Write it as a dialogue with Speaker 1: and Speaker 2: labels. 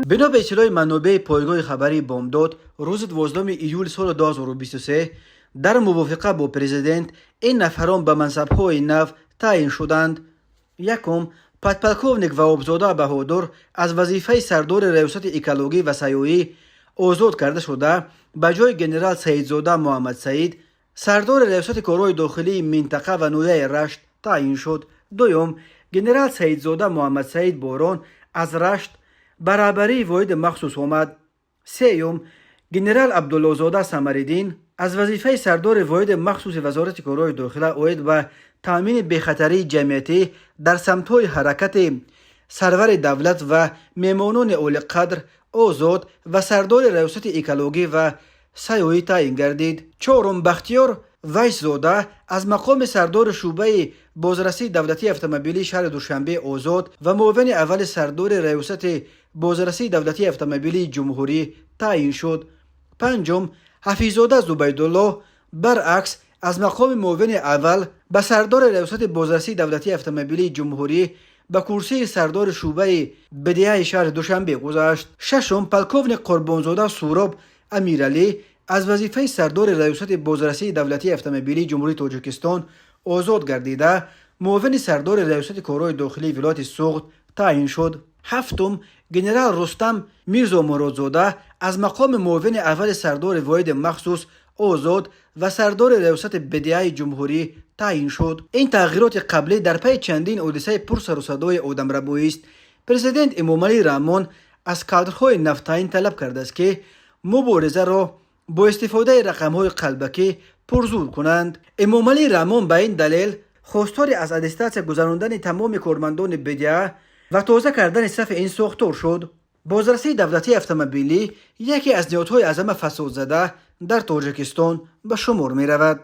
Speaker 1: Бино ба иттилои манобеи пойгоҳи хабарии Бомдод, рӯзи 12 июли соли 2023 дар мувофиқа бо президент ин нафарон ба мансабҳои нав таъин шуданд. Якум, подполковник Ваҳобзода Баҳодур аз вазифаи сардори Раёсати экологӣ ва сайёҳӣ озод карда шуда, ба ҷои генерал Саидзода Муҳаммадсаид сардори Раёсати корҳои дохилии минтақа ва ноҳияи Рашт таъин шуд. Дуюм, генерал Саидзода Муҳаммадсаид Борон аз Рашт ба раҳбарии воҳиди махсус омад. Сеюм, генерал Абдуллозода Самариддин аз вазифаи сардори воҳиди махсуси Вазорати корҳои дохила оид ба таъмини бехатарии ҷамъиятӣ дар самтҳои ҳаракати сарвари давлат ва меҳмонони олиқадр озод ва сардори Раёсати экологӣ ва сайёҳӣ таъин гардид. Чорум, Бахтиёр Вайсзода аз мақоми сардори шӯъбаи бозрасии давлатии автомобилии шаҳри Душанбе озод ва муовини аввали сардори Раёсати бозрасии давлатии автомобилии ҷумҳурӣ таъин шуд. Панҷум, Ҳафиззода Зубайдулло баръакс аз мақоми муовини аввал ба сардори Раёсати бозрасии давлатии автомобилии ҷумҳурӣ ба курсии сардори шӯъбаи БДАи шаҳри Душанбе гузашт. Шашум, полковник Қурбонзода Суроб Амиралӣ аз вазифаи сардори Раёсати бозрасии давлатии автомобилии Ҷумҳурии Тоҷикистон озод гардида, муовини сардори Раёсати корҳои дохилии вилояти Суғд таъин шуд. Ҳафтум, генерал Рустам Мирзомуродзода аз мақоми муовини аввали сардори воҳиди махсус озод ва сардори Раёсати БДАи ҷумҳурӣ таъин шуд. Ин тағйироти қаблӣ дар пайи чандин ҳодисаи пурсарусадои одамрабоист. Президент Эмомалӣ Раҳмон аз кадрҳои навтаъин талаб кардааст, ки муборизаро бо истифодаи рақамҳои қалбакӣ пурзур кунанд. Эмомалӣ Раҳмон ба ин далел хостори аз аттестатсия гузарондани тамоми кормандони БДА ва тоза кардани сафи ин сохтор шуд. Бозрасии давлатии автомобилӣ яке аз ниҳодҳои аз ҳама фасодзада дар Тоҷикистон ба шумор меравад.